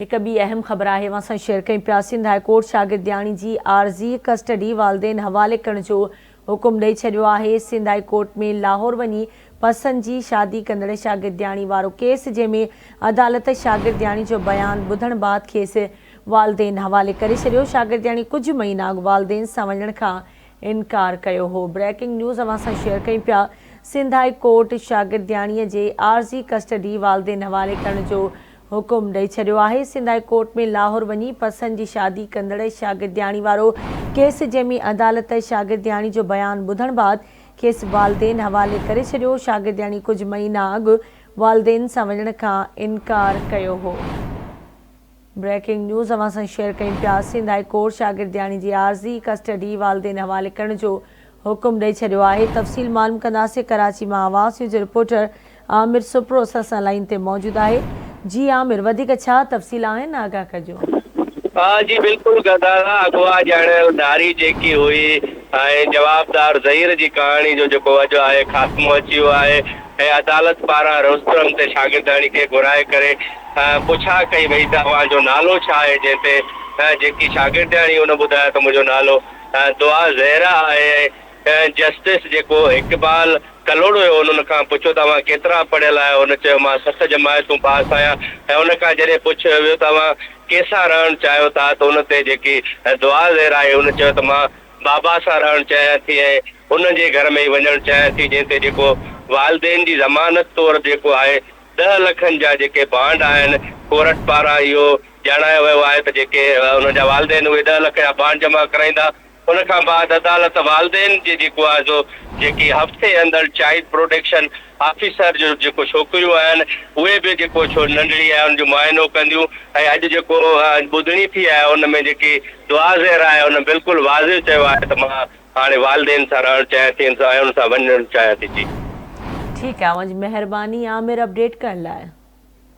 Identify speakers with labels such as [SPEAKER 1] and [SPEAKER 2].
[SPEAKER 1] هڪ ٻي اهم خبر آهي اوهان سان شيئر ڪيون پيا سنڌ هاء ڪورٽ شاگردياڻي جي عارضي ڪسٽڊي والدين حوالي ڪرڻ جو حڪم ڏئي ڇڏيو آهي سنڌ هاء ڪورٽ ۾ لاهور وڃي پسند جي شادي ڪندڙ شاگردياڻي وارو ڪيس جنهن ۾ عدالت شاگردياڻي جو بيان ٻڌڻ بعد کيس والدين حوالي ڪري ڇڏيو شاگردياڻي ڪجهه مهينا اڳ والدين سان وڃڻ کان انڪار ڪيو هو. بريڪنگ نيوز اوهان سان شيئر ڪيون پيا سنڌ هاء ڪورٽ شاگردياڻي جي عارضي ڪسٽڊي والدين حوالي ڪرڻ جو حڪم ڏئي ڇڏيو آهي. سنڌ هاء ڪورٽ ۾ لاهور وڃي پسند جي شادي ڪندڙ شاگردياڻي وارو ڪيس جنهن ۾ عدالت شاگردياڻي جو بيان ٻڌڻ بعد کيس والدين حوالي ڪري ڇڏيو شاگردياڻي ڪجهه مهينا اڳ والدين سان وڃڻ کان انڪار ڪيو هو. بريڪنگ نيوز اوهان سان شيئر ڪيون پيا سنڌ هاء ڪورٽ شاگردياڻي جي عارضي ڪسٽڊي والدين حوالي ڪرڻ جو حڪم ڏئي ڇڏيو آهي تفصيل معلوم ڪنداسين ڪراچي مان آواز نيوز جو رپورٽر عامر سپرو اسان سان لائين تي موجود آهي جي عامر وڌيڪ ڇا تفصيل آهن آگاهه ڪجو.
[SPEAKER 2] جي بلڪل غزالا اغوا ڄاڻايل ناري جيڪي هئي ۽ جوابدار ظهير جي ڪهاڻي جو جيڪو اڄ آهي خاتمو اچي ويو آهي ۽ عدالت پاران روسترم تي شاگردياڻي کي گهرائي ڪري پڇا ڪئي وئي ته اوهان جو نالو ڇا آهي جنهن تي جيڪي شاگردياڻي ان ٻڌايو ته منهنجو نالو دعا زهره آهي ۽ جسٽس جيڪو اقبال ڪلهوڙو هيو ان کان پڇيو ته اوهان ڪيترا پڙهيل آهيو هن چيو مان ست جماعتون پاس آهيان ۽ ان کان جڏهن پڇيو ويو ته اوهان ڪنهن سان رهڻ چاهيو ٿا ته ان تي جيڪي دعا زهره آهي ان چيو ته مان بابا سان رهڻ چاهيان ٿي ۽ ان جي گهر ۾ ئي وڃڻ چاهيان ٿي جنهن تي جيڪو والدين جي ضمانت طور جيڪو آهي ڏهه لکن جا جيڪي بانڊ آهن ڪورٽ پاران اهو ڄاڻايو ويو آهي ته جيڪي انهن جا والدين اهي ڏهه لک جا بانڊ جمع ڪرائيندا ان کان بعد عدالت والدين جي جيڪو آهي سو جيڪي هفتي اندر چائلڊ پروٽيڪشن آفيسر جو جيڪو ڇوڪريون آهن اهي به جيڪو ڇو ننڍڙي آهي ان جو معائنو ڪنديون ۽ اڄ جيڪو ٻڌڻي ٿي آهي ان ۾ جيڪي دعا زهر آهي ان بلڪل واضح چيو آهي ته مان هاڻي والدين سان رهڻ چاهيان ٿي ۽ ان سان وڃڻ چاهيان ٿي جي.
[SPEAKER 1] ٺيڪ آهي اوهان جي مهرباني عامر اپڊيٽ ڪرڻ لاء.